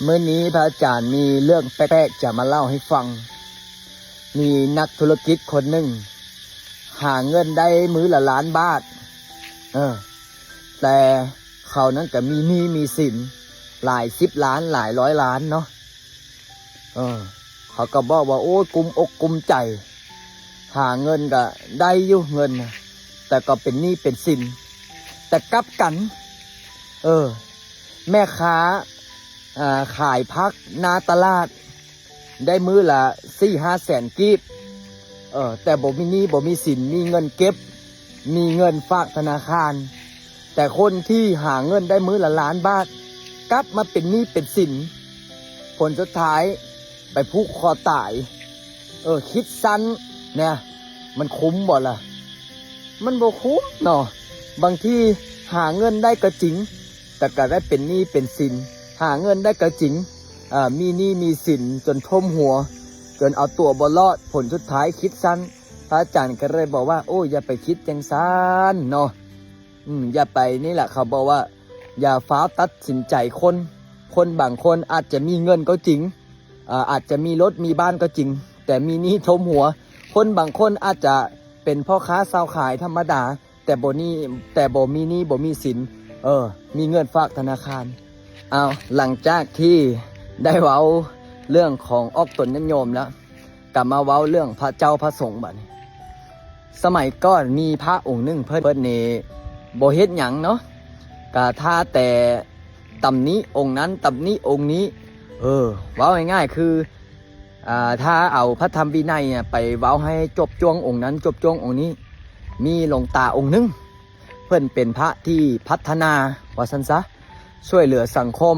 ມື້ນີ້ພະອາຈານມີເລື່ອງແປກໆຈະມາເລົ່າໃຫ້ຟັງ. ມີນັກທຸລະກິດຄົນໜຶ່ງຫາເງິນໄດ້ມື້ລະລ້ານບາດ, ເອີ ແຕ່ເຂົານັ້ນກໍມີໜີ້ມີສິນຫຼາຍສິບລ້ານ ຫຼາຍຮ້ອຍລ້ານເນາະ. ເອີ ເຂົາກໍບອກວ່າ ໂອ້ຍ ກຸ້ມອົກກຸ້ມໃຈ, ຫາເງິນກໍໄດ້ຢູ່ເງິນນະ ແຕ່ກໍເປັນໜີ້ເປັນສິນ. ແຕ່ກັບກັນ ເອີ ແມ່ຄ້າ ອ່າ ຂາຍຜັກໜ້າຕະຫຼາດ ໄດ້ມື້ລະສີ່ຫ້າແສນກີບ, ເອີ ແຕ່ບໍ່ມີໜີ້ບໍ່ມີສິນ, ມີເງິນເກັບ ມີເງິນຝາກທະນາຄານ. ແຕ່ຄົນທີ່ຫາເງິນໄດ້ມື້ລະລ້ານບາດ ກັບມາເປັນໜີ້ເປັນສິນ, ຜົນສຸດທ້າຍໄປຜູກຄໍຕາຍ. ເອີ ຄິດສັ້ນນະ ມັນຄຸ້ມບໍ່ລະ? ມັນບໍ່ຄຸ້ມເນາະ. ບາງທີຫາເງິນໄດ້ກໍຈິງ ແຕ່ກໍໄດ້ເປັນໜີ້ເປັນສິນ, ຫາເງິນໄດ້ກໍຈິງ ເອີ ມີໜີ້ມີສິນຈົນຖ້ວມຫົວ ຈົນເອົາຕົວບໍ່ລອດ, ຜົນສຸດທ້າຍຄິດສັ້ນ. ພະອາຈານກໍເລີຍບອກວ່າ ໂອ້ ຢ່າໄປຄິດຈັ່ງຊັ້ນເນາະ, ອືມ ຢ່າໄປ ນີ້ແຫຼະ ເຂົາບອກວ່າ ຢ່າຟ້າວຕັດສິນໃຈຄົນ. ຄົນບາງຄົນອາດຈະມີເງິນກໍຈິງ, ເອີ ອາດຈະມີລົດມີບ້ານກໍຈິງ, ແຕ່ມີໜີ້ຖ້ວມຫົວ. ຄົນບາງຄົນອາດຈະເປັນພໍ່ຄ້າຊາວຂາຍທຳມະດາ, ແຕ່ບໍ່ໜີ້ ແຕ່ບໍ່ມີໜີ້ບໍ່ມີສິນ, ເອີ ມີເງິນຝາກທະນາຄານ. ເອົາ ຫຼັງຈາກທີ່ໄດ້ເວົ້າເລື່ອງຂອງອອກຕົນຍາດໂຍມແລ້ວ, ກະມາເວົ້າເລື່ອງພະເຈົ້າພະສົງບາດນີ້. ສະໄໝກ່ອນມີພະອົງໜຶ່ງ ເພິ່ນ ເພິ່ນນີ້ບໍ່ເຮັດຫຍັງເນາະ, ກະຖ້າແຕ່ຕຳໜິອົງນັ້ນຕຳໜິອົງນີ້. ເອີ ເວົ້າງ່າຍໆຄື ອ່າ ຖ້າເອົາພະທຳວິໄນໄປເວົ້າໃຫ້ຈົບຈ້ວງອົງນັ້ນຈົບຈ້ວງອົງນີ້, ມີຫຼວງຕາອົງໜຶ່ງ ເພິ່ນເປັນພະທີ່ພັດທະນາ ວ່າຊັ້ນຊະ, ຊ່ວຍເຫຼືອສັງຄົມ,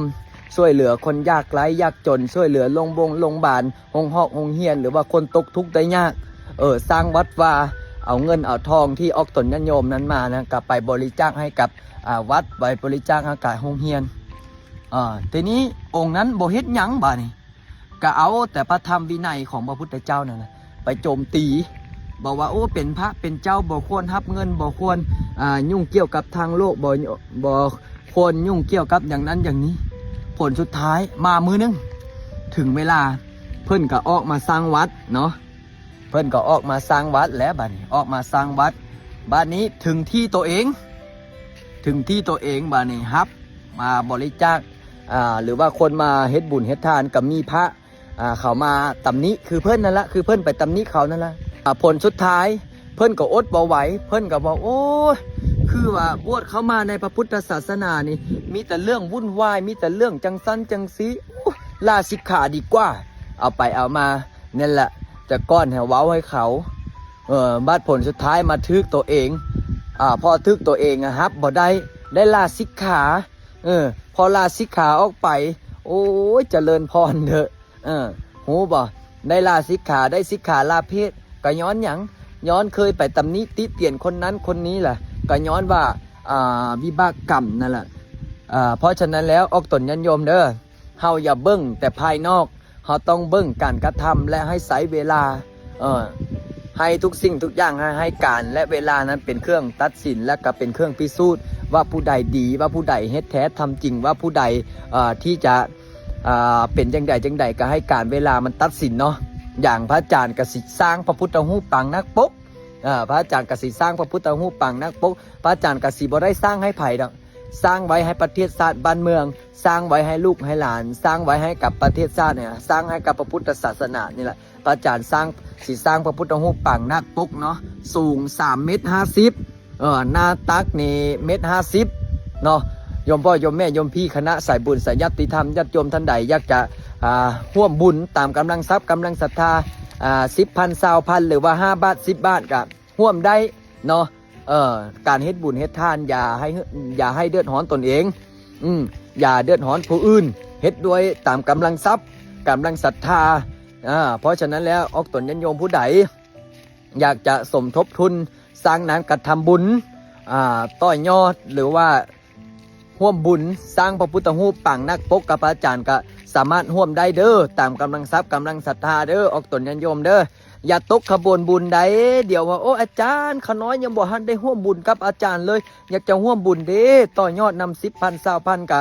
ຊ່ວຍເຫຼືອຄົນຍາກໄຮ້ຍາກຈົນ, ຊ່ວຍເຫຼືອໂລງບົງໂລງບານ, ໂຮງຮອກໂຮງຮຽນ ຫຼືວ່າຄົນຕົກທຸກໄດ້ຍາກ. ເອີ ສ້າງວັດວາ, ເອົາເງິນເອົາທອງທີ່ອອກຕົນຍາດໂຍມນັ້ນມານະ ກໍໄປບໍລິຈາກໃຫ້ກັບ ອ່າ ວັດ, ໄປບໍລິຈາກໃຫ້ກັບໂຮງຮຽນ. ອ່າ ທີນີ້ອົງນັ້ນບໍ່ເຮັດຫຍັງບາດນີ້, ກໍເອົາແຕ່ພະທຳວິໄນຂອງພະພຸດທະເຈົ້ານັ້ນນະ ໄປໂຈມຕີ, ບອກວ່າ ໂອ້ ເປັນພະເປັນເຈົ້າ ບໍ່ຄວນຮັບເງິນ, ບໍ່ຄວນ ອ່າ ຫຍຸ້ງກ່ຽວກັບທາງໂລກ, ບໍ່ ບໍ່ຄວນຫຍຸ້ງກ່ຽວກັບຢ່າງນັ້ນຢ່າງນີ້. ຜົນສຸດທ້າຍມາມື້ໜຶ່ງ ເຖິງເວລາ ເພິ່ນກໍອອກມາສ້າງວັດເນາະ, ເພິ່ນກໍອອກມາສ້າງວັດແລ້ວ. ບາດນີ້ອອກມາສ້າງວັດ, ບາດນີ້ເຖິງທີ່ໂຕເອງ, ເຖິງທີ່ໂຕເອງ ບາດນີ້ຮັບມາບໍລິຈາກ ອ່າ ຫຼືວ່າຄົນມາເຮັດບຸນເຮັດທານ ກໍມີພະ ອ່າ ເຂົາມາຕຳໜິຄືເພິ່ນນັ້ນລະ, ຄືເພິ່ນໄປຕຳໜິເຂົານັ້ນລະ. ອ່າ ຜົນສຸດທ້າຍເພິ່ນກໍອົດບໍ່ໄຫວ, ເພິ່ນກໍບອກ ໂອ້ຍ ຄືວ່າບວດເຂົ້າມາໃນພະພຸດທະສາສະໜານີ້ ມີແຕ່ເລື່ອງວຸ່ນວາຍ, ມີແຕ່ເລື່ອງຈັ່ງຊັ້ນຈັ່ງຊີ້, ໂອ້ ລາສິກຂາດີກວ່າ. ເອົາໄປເອົາມາ ນັ້ນແຫຼະ ແຕ່ກ່ອນໃຫ້ເວົ້າໃຫ້ເຂົາ, ເອີ ບັດຜົນສຸດທ້າຍມາຖືກໂຕເອງ, ອ່າ ພໍຖືກໂຕເອງ ອະ ຮັບບໍ່ໄດ້, ໄດ້ລາສິກຂາ. ເອີ ພໍລາສິກຂາອອກໄປ, ໂອ້ຍ ຈະເລີນພອນເດີ. ເອີ ຮູ້ບໍ່? ໄດ້ລາສິກຂາ, ໄດ້ສິກຂາລາເພດ. ກໍຍ້ອນຫຍັງ? ຍ້ອນເຄີຍໄປຕຳໜິຕິຕຽນຄົນນັ້ນຄົນນີ້ລະ, ກໍຍ້ອນວ່າ ອ່າ ວິບາກກຳນັ້ນລະ. ເອີ ເພາະສະນັ້ນແລ້ວ ອອກຕົນຍາດໂຍມເດີ, ເຮົາຢ່າເບິ່ງແຕ່ພາຍນອກ, ເຮົາຕ້ອງເບິ່ງການກະທຳ ແລະ ໃຫ້ໃຊ້ເວລາ, ເອີ ໃຫ້ທຸກສິ່ງທຸກຢ່າງ ໃຫ້ ໃຫ້ການ ແລະ ເວລານັ້ນເປັນເຄື່ອງຕັດສິນ ແລະ ກໍເປັນເຄື່ອງພິສູດວ່າຜູ້ໃດດີ, ວ່າຜູ້ໃດເຮັດແທ້ທຳຈິງ, ວ່າຜູ້ໃດ ເອີ ທີ່ຈະ ອ່າ ເປັນຈັ່ງໃດຈັ່ງໃດ ກໍໃຫ້ການເວລາມັນຕັດສິນເນາະ. ຢ່າງພະອາຈານກໍຊິສ້າງພະພຸດທະຮູບປາງນາກປົກ, ເອີ ພະອາຈານກໍຊິສ້າງພະພຸດທະຮູບປາງນາກປົກ, ພະອາຈານກໍຊິບໍ່ໄດ້ສ້າງໃຫ້ໃຜດອກ, ສ້າງໄວ້ໃຫ້ປະເທດຊາດບ້ານເມືອງ, ສ້າງໄວ້ໃຫ້ລູກໃຫ້ຫຼານ, ສ້າງໄວ້ໃຫ້ກັບປະເທດຊາດນີ້, ສ້າງໃຫ້ກັບພະພຸດທະສາສະໜານີ້ແຫຼະ. ພະອາຈານສ້າງ ຊິສ້າງພະພຸດທະຮູບປາງນາກປົກເນາະ, ສູງສາມເມັດຫ້າສິບ, ເອີ ໜ້າຕັກນີ້ເມັດຫ້າສິບເນາະ. ໂຍມພໍ່ໂຍມແມ່ ໂຍມພີ່ ຄະນະສາຍບຸນ ສາຍຍາດຕິທຳ ຍາດໂຍມທ່ານໃດຢາກຈະ ອ່າ ຮ່ວມບຸນຕາມກຳລັງຊັບ ກຳລັງສັດທາ ອ່າ ສິບພັນ ຊາວພັນ ຫຼືວ່າຫ້າບາດ ສິບບາດ ກະຮ່ວມໄດ້ເນາະ. ເອີ ການເຮັດບຸນເຮັດທານ ຢ່າໃຫ້ ຢ່າໃຫ້ເດືອດຮ້ອນຕົນເອງ, ອືມ ຢ່າເດືອດຮ້ອນຜູ້ອື່ນ, ເຮັດດ້ວຍຕາມກຳລັງຊັບ ກຳລັງສັດທາ. ອ່າ ເພາະສະນັ້ນແລ້ວ ອອກຕົນຍາດໂຍມຜູ້ໃດ ຢາກຈະສົມທົບທຶນສ້າງນານກະທຳບຸນ ອ່າ ຕໍ່ຍອດ ຫຼືວ່າຮ່ວມບຸນສ້າງພະພຸດທະຮູບປາງນາກປົກກັບພະອາຈານ ກະສາມາດຮ່ວມໄດ້ເດີ ຕາມກຳລັງຊັບກຳລັງສັດທາເດີ ອອກຕົນຍາດໂຍມເດີ. ຢ່າຕົກຂະບວນບຸນໃດ ດຽວວ່າ ໂອ້ ອາຈານ ຂ້ານ້ອຍຍັງບໍ່ທັນໄດ້ຮ່ວມບຸນກັບອາຈານເລີຍ, ຢາກຈະຮ່ວມບຸນເດ້ ຕໍ່ຍອດນຳ ສິບພັນ ຊາວພັນ ກະ